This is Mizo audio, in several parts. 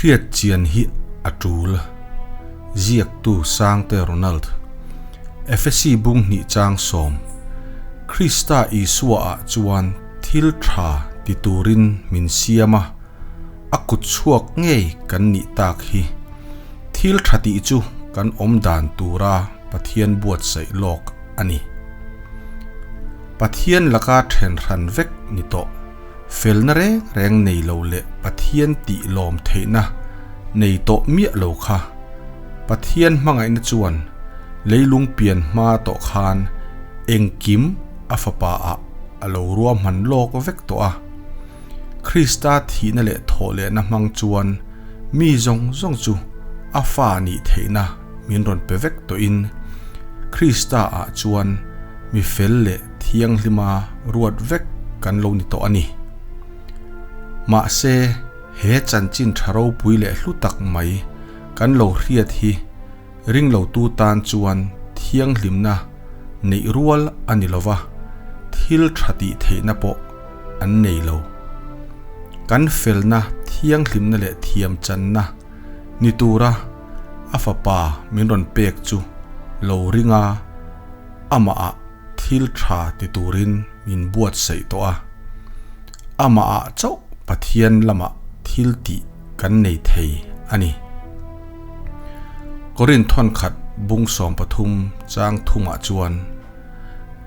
Hriat chian hi a tul. Ziaktu Sangte Ronald. Efesi bung hnih chang sawm. Krista Isua ah chuan thil tha ti turin min siam a, a kut chhuak ngei kan nih tak hi. Thil tha tih chu kan awm dan tura Pathian buatsaih lawk a ni. Pathian laka then hran vek ni tawh. Felna reng reng nei lo leh Pathian tih lawm theihna nei tawh miah lo kha. Pathian hmangaihna chuan leilung pian hma tawh khan engkim a fapa ah a lo ruahman lawk vek tawh a. Krista thihna leh thawhlehna hmang chuan mi zawng zawng chu a fa nih theihna min rawn pe vek tawhin Krista ah chuan mi fel leh thianghlima ruat vek kan lo ni tawh a ni. Mahse, he chanchin tha ropui leh hlu tak mai kan lo hriat hi ringlotu tan chuan thianghlimna neih rual a ni lo va, thil tha tih theihna pawh an nei lo. Kan felna thianghlimna leh thiamchanna ni tura a fapa min rawn pek chu lo ring a, amah ah thil tha ti turin min buatsaih tawh a, amah ah chauh Pathian lamah thil tih kan nei thei a ni. Korinth thawnkhat bung 13 chang thumah chuan,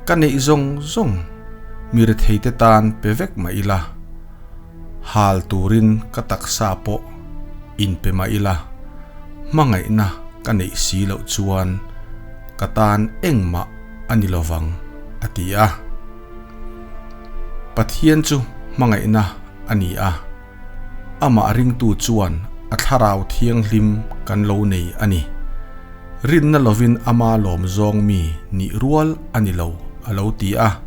Ka neih zawng zawng mi retheite tan pe vek mah ila, hal turin ka taksa pawh inpe mah ila, hmangaihna ka neih si loh chuan ka tan engmah a ni lovang, a ti a. Pathian chu hmangaihna a ni a, amah ringtu chuan a thlarau thianghlim kan lo nei a ni. Rinna lovin ama lawm zawng mi nih rual a ni lo, a lo ti a.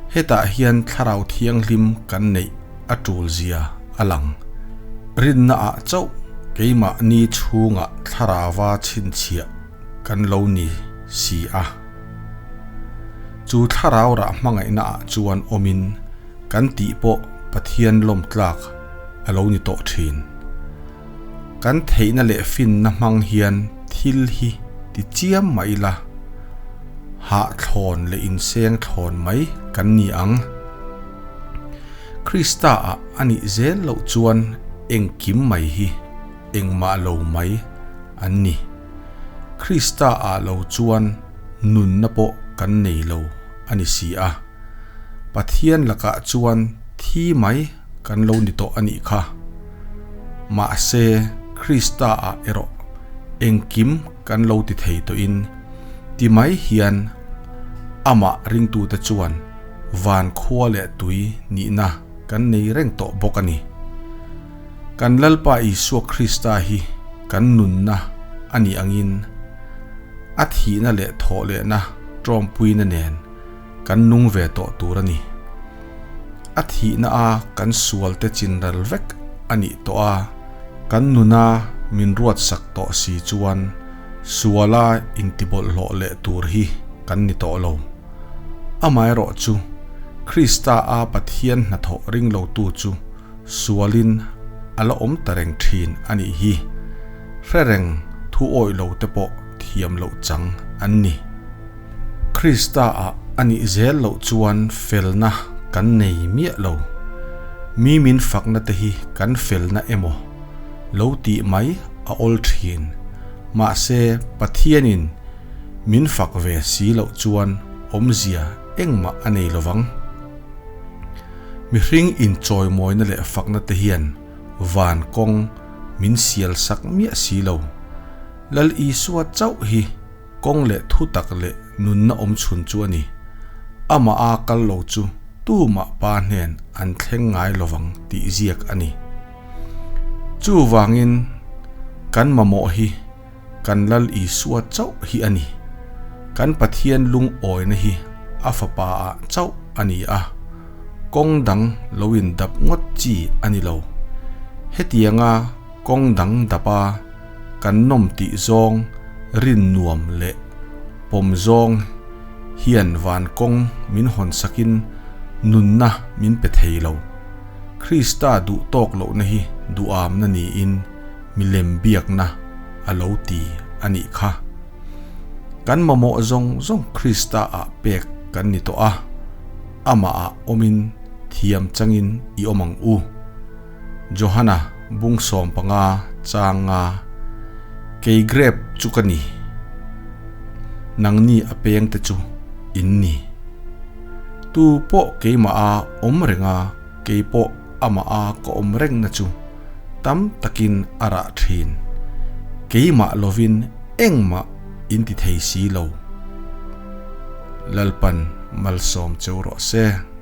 Hetah hian thlarau thianghlim kan neih a tul zia a lang. Rinna ah chauh keimahni chhungah thlarauva chhinchhiah kan lo ni si a. Chu thlarau rah hmangaihna ah chuan awmin kan tih pawh Pathian lawm tlak a lo ni tawh thin. Kan theihna leh finna hmang hian thil hi ti chiam mah ila, hah thlawn leh inseng thlawn mai kan ni ang. Krista ah a nih zel loh chuan engkim mai hi engmah lo mai an ni. Krista ah lo chuan nunna pawh kan nei lo a ni si a. Pathian lakah chuan thi mai kan lo ni tawh a nih kha. Mahse, Krista ah erawh engkim kan lo ti thei tawhin ti mai hian amah ringtute chuan van khua leh tui nihna kan nei reng tawh bawk a ni. Kan Lalpa Isua Krista hi kan nunna a nih angin a thihna leh thawhlehna tawmpuina nen kan nung ve tawh tur a ni. A thihna a kan sualte chinral vek a nih tawh a, kan nuna min ruatsak tawh si chuan suala intibawlhhlawh leh tur hi kan ni tawh lo. Amaherawh chu, Krista a Pathian hnathawh ringlotu chu sualin a la awm ta reng thin a nih hi. Hre reng thu awih lo te pawh thiam loh chang an ni. Krista ah a nih zel loh chuan felna kan nei miah lo. Mi min fakna te hi kan felna emaw lo tih mai a awl thin. Mahse Pathianin min fak ve si loh chuan awmzia engmah a nei lovang. Mihring inchawimawina leh fakna te hian van kawng min sial sak miah si lo. Lal Isua chauh hi Kawng leh thu tak leh nunna awm chhun chu a ni. Amah a kal lo chu tumah pa hnen an thleng ngai lovang tih ziak a ni. Chuvangin kan mamawh hi kan Lal Isua chauh hi a ni. Kan Pathian lungawina hi a fapa ah chauh a ni a, kawng dang lo in dap ngawt chi a ni lo. Hetianga kawng dang dap a, Kan nawm tih zawng rin nuam leh pawm zawng hian van kawng min hawn sakin nunna min pe thei lo. Krista duh tawk lohna hi duhamna niin Milem biakna a lo ti a nih kha. Kan mamawh zawng zawng Krista ah pek kan ni tawh a, amah ah awmin thiam changin i awm ang u. Johana bung 15 chang nga, Kei grep chu ka ni, nangni a peng te chu in ni. Tu pawh keimah a awm reng a, kei pawh amah a ka awm reng na chu tam takin a rah thin. Keimah lovin engmah in ti thei si lo. Lalpan malsawm cheu rawh se.